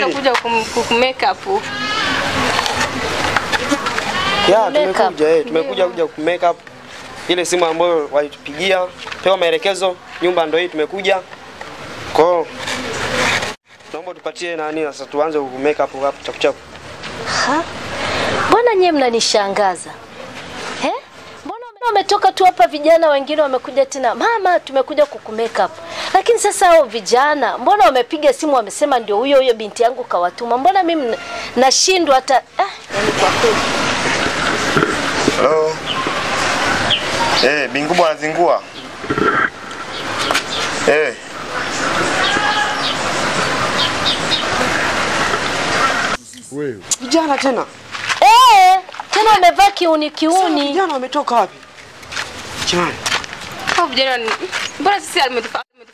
Tumekuja ku make up. Ya, tumekuja tumekuja kuja ku make up. Ile simu ambayo walitupigia, pewa maelekezo, nyumba ndio hii tumekuja. Kwa hiyo naomba tupatie nani sasa tuanze ku make up hapo chaku chaku. Ha? Mbona nyie mnanishangaza? Eh? Mbona wametoka tu hapa vijana wengine wamekuja tena, mama tumekuja kuku make up. Lakini sasa hao vijana mbona wamepiga simu wamesema ndio huyo huyo binti yangu kawatuma. Mbona mimi nashindwa hata yani kwa kweli. Hello. Bingubwa anazingua. Wewe. Vijana tena. Tena wamevaa kiuni kiuni. Vijana wametoka wapi? Jamani. Hao vijana mbona sisi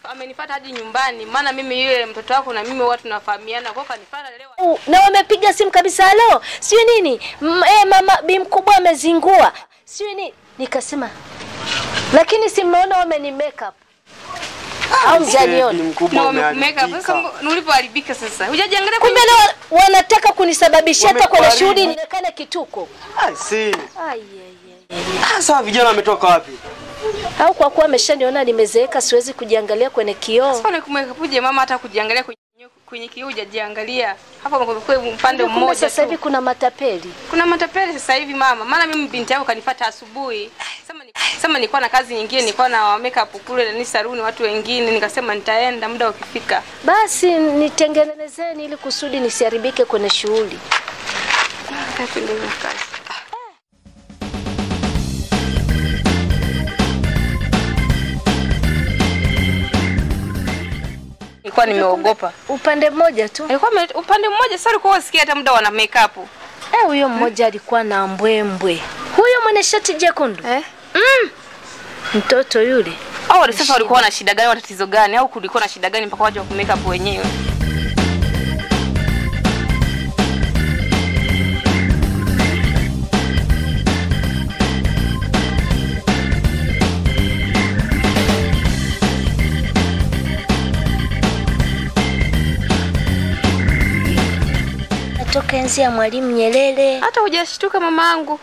amenifuata hadi nyumbani, maana mimi yule mtoto wako na mimi watu tunafahamiana, kwa kanifuata leo. Na wamepiga simu kabisa, halo, sio nini? Mama bi mkubwa amezingua. Sio nini? Nikasema lakini si mmeona wameni make up. Au mjaniona? Na make up sasa ulipoharibika sasa. Hujajiangalia kumbe leo wanataka kunisababishia hata kwa shughuli nionekane kituko. Si. Ai. Sasa vijana wametoka wapi? Au kwa kuwa ameshaniona nimezeeka siwezi kujiangalia kwenye kioo. Sasa nikumwekapuje mama hata kujiangalia kwenye kioo hujajiangalia. Hapo kwa upande mmoja. Sasa hivi kuna matapeli. Kuna matapeli sasa hivi mama. Maana mimi binti yako kanifuata asubuhi. Sema nilikuwa na kazi nyingine, nilikuwa na make up kule na ni saluni watu wengine, nikasema nitaenda muda ukifika. Basi nitengenezeni ili kusudi nisiharibike kwenye shughuli. Kazi. Nilikuwa nimeogopa. Upande mmoja tu. Alikuwa upande mmoja sasa ulikuwa usikia hata muda wana make up. Huyo mmoja alikuwa na mbwembwe. Huyo mwenye shati jekundu. Mtoto yule. Au sasa walikuwa na shida gani, tatizo gani au kulikuwa na shida gani mpaka waje ku make up wenyewe? Toka enzi ya Mwalimu Nyerere. Hata hujashtuka mamangu.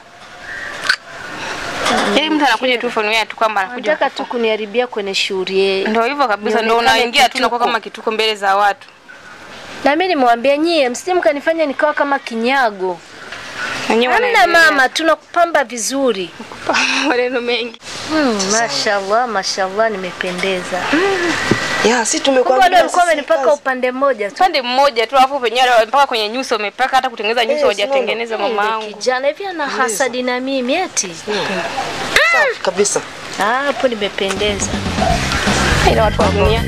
Yaani mtu anakuja tu phone yetu kwamba anakuja anataka tu kuniharibia kwenye shughuli. Ndio hivyo kabisa, ndio unaingia tu unakuwa kama kituko mbele za watu. Na mimi nimwambia nyie msije mkanifanya nikawa kama kinyago. Hamna mama, tunakupamba vizuri. Maneno mengi. Mashallah, mashallah nimependeza. Ya, si tumekuambia walikuwa wamenipaka upande mmoja tu. Upande mmoja tu alafu penyewe mpaka kwenye nyuso umepaka, hata kutengeneza nyuso hujatengeneza mamangu. Kijana hivi ana hasadi na mimi eti. Safi kabisa. Hapo nimependeza. Ila watu wa dunia.